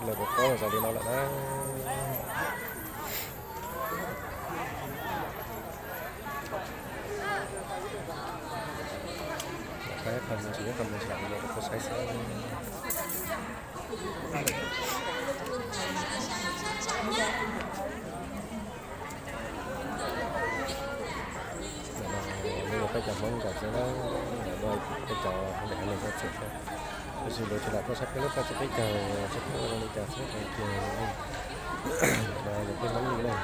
Rau pob los zoo li no lawm na. Qhov mus tsis, qhov mus tsis los rau peb saib xwb. Ntawm no yog peb cov Hmoob nkaus xwb na, ntawm no peb cov hauj lwm hauv neeg txhua txhua xwb. Tab sis luag tsis lam tuaj saib peb lub paj tsi peb caug, tsis paub ua li cas xwb, ntawm no yog peb Hmoob li na.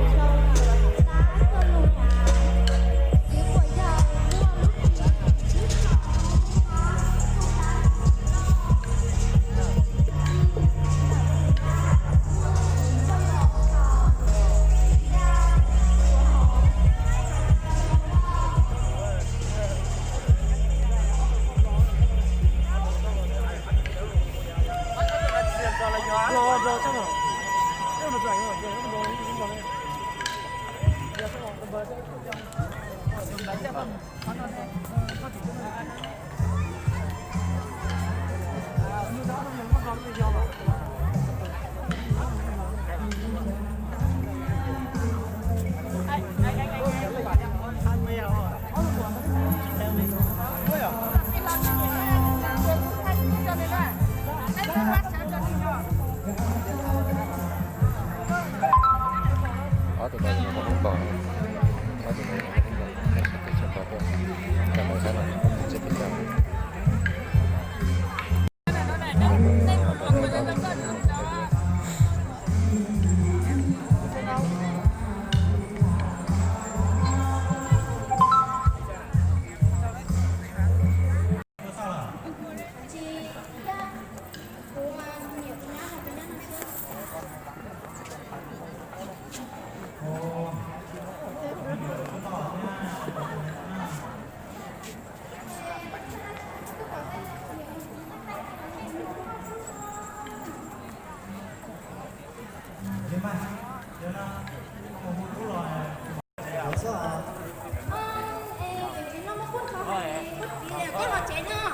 Ob tug no yog Hmoob Nplog, ob tug no yog Hmoob Nplog, nej sawv daws tsis nrog tuaj,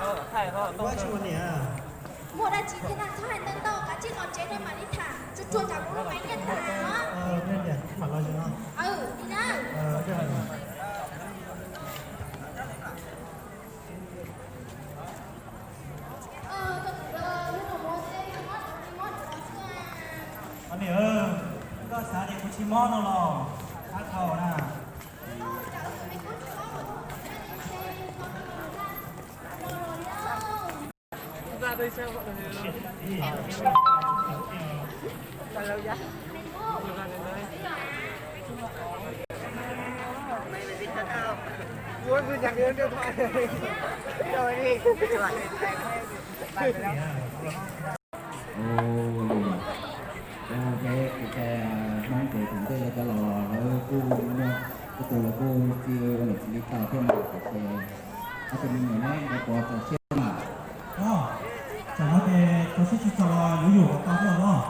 cov lawv saib no tsis pom cas. Muaj dab tsi thiab na, txhob hais ntau ntau, kav tsij los tsev no mam li tham, tsuag tsuag tsam kuv lub mav nyiaj tag os. Li na. Niam, koj xav tias kuv tsis mob no los? Ab, thaum na. Ua li, ua li, peb kev cai Hmoob ces thaum ntej lawv cov laus lawv kuj, kuj tus los kuj tsis ua niam txiv li tau thiab mas ces ob tug me nyuam ne lawv puas txaus siab mas. Os, tam no ces txaus siab tsis txaus los yuav yus kom tau xwb os.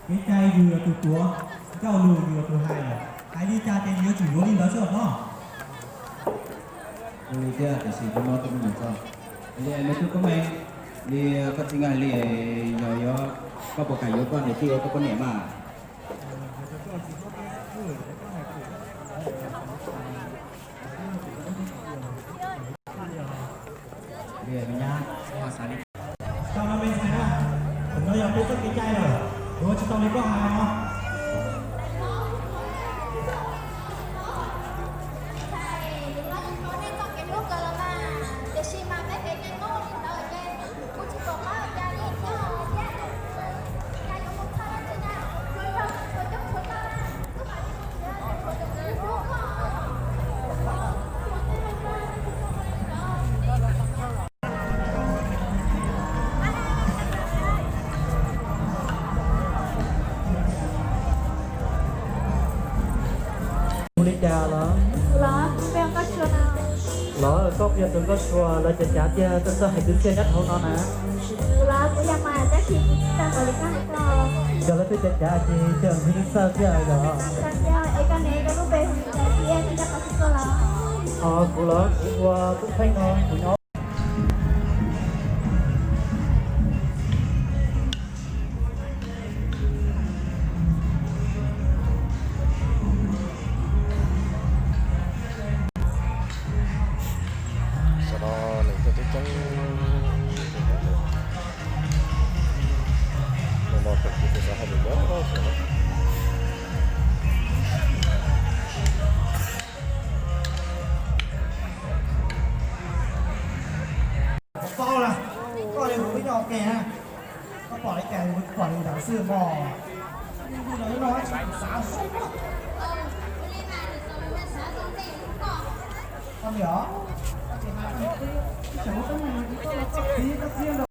Kev cai yus yog tus tuav, ncauj lus yus yog tus hais, hais li cas ces yus yuav tsum yuav li ntawd xwb os. Ua li thiab, tiam sis koj muab tus me nyuam tso. Li me tub Koob Meej, li koj txiv Nkaj Lis, yog yuav, koj puas kam yuav koj niam tij ua koj poj niam mas? Li me nyab, xav li cas? Tau no me ntxhais na, thaum no yog peb txoj kev cai lawm, yuav tsis tau li koj hais os. Tiam sis mas peb kev cai Hmoob li ntawd ces kuv tsis pom qab ua cas li thiab. Cas yuav mus txog dab tsi na, tsuas yog tsuas coob tsuas tau na, wb mam Cas los? Kuv los, kuv peb nkauj tsua no. Los koj yog tus nkauj tsua, lawv cav cav tias koj txawj hais kwv txhiaj nyob hauv no na. Kuv los, kuv yog mas tab sis kuv tsis tau npaum li koj hais koj. Yog lawv twb cav cav ces tseem ntshe txawj thiab yog. Txawj thiab, es koj ne, koj lub npe hu li cas thiab koj nyob qhov twg tuaj los? Os, kuv los kuv hu ua Tub Pheej no, kuv nyob. Sau no nws thiaj coob coob. Mus no kom kuv tus xav hais lus nyob xwb. Tau lawm, koj li kuv ib nyuag ua ke na. Koj pom li cas kuv pom li ntawd xwb mog. Tus no tsis xav xwb. Koj niam, koj tsis hais, ib tsam muab teeb meem no koj los txog txiv koj txiv ntawd.